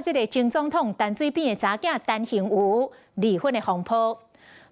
這个前總統陳水扁的查囝陳幸妤離婚的風波，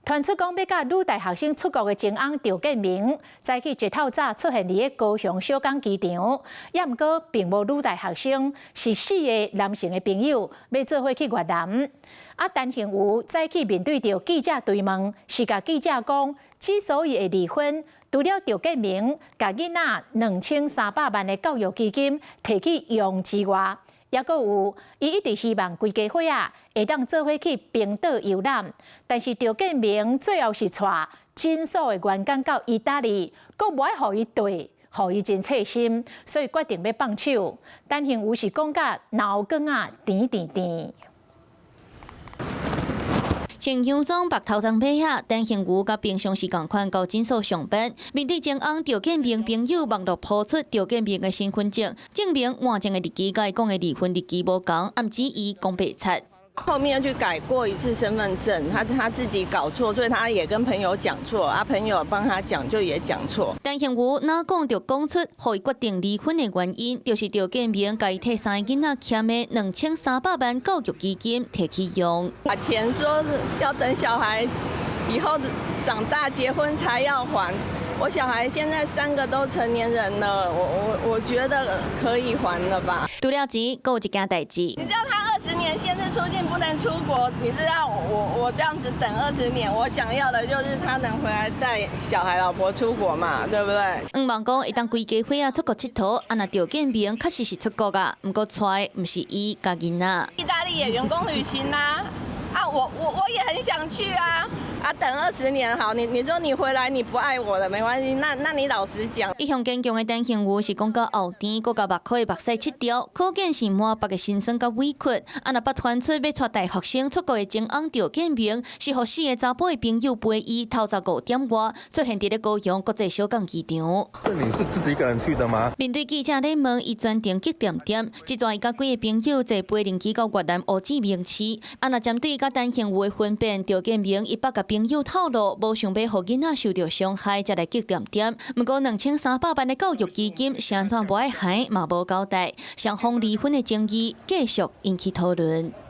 傳出講欲佮女大學生出國的前翁趙建銘，早起一透早出現佇咧高雄小港機場，也毋過並無女大學生，是四个男性的朋友欲做伙去越南。啊，陳幸妤早起面對著記者追問，是共記者講，之所以會離婚，除了趙建銘共囡仔2300萬的教育基金提去用之外，抑閣有，伊一直希望規家伙仔會當做伙去冰島遊覽，但是趙建銘最後是帶診所的員工到意大利，閣無愛予伊綴，予伊真刺心，所以決定欲放手。陳幸妤是講甲腦梗仔甜甜甜。穿洋裝白頭鬃馬仔，陳幸妤佮平常時仝款到診所上班。面對前翁趙建銘朋友網路 po 出趙建銘的身份證，證明換證的日期佮伊講的離婚日期無仝，毋過伊講白賊。後面去改過一次身份證，他自己搞錯，所以他也跟朋友講錯，啊朋友幫他講就也講錯。陳幸妤哪講就講出，予伊決定離婚的原因，就是趙建銘共伊替三个囡仔欠的2300萬教育基金提去用。把錢說要等小孩以後長大結婚才要還，我小孩現在三個都成年人了，我覺得可以還了吧。除了錢，閣有一件代誌。你知道他20年限制出境不能出國，你知道我這樣子等二十年，我想要的就是他能回來帶小孩老婆出國嘛，對不對？向望講會當規家伙仔出國𨑨迌，啊若趙建銘確實是出國啊，毋過帶的毋是伊佮囡仔。意大利也員工旅行啊，啊我也很想去啊。啊，等二十年好，你說你回來你不愛我了，沒關係，那你老實講。一向堅強的陳幸妤是講到後天，閣共目眶的目屎拭掉，可見是滿腹的心酸佮委屈。啊，若捌傳出欲帶大學生出國的前翁趙建銘，是予四个查埔的朋友陪伊透早5點外出現佇咧高雄國際小港機場。這你是自己一個人去的嗎？面對記者咧問，伊全程激恬恬，這陣伊佮幾个朋友坐飛行機到越南胡志明市。啊，若針對佮陳幸妤的分辨，趙建銘伊捌共朋友透露，無想欲予囡仔受著傷害，才來激恬恬。毋過2300萬的教育基金，是按怎無愛還嘛無交代。雙方離婚的爭議繼續引起討論。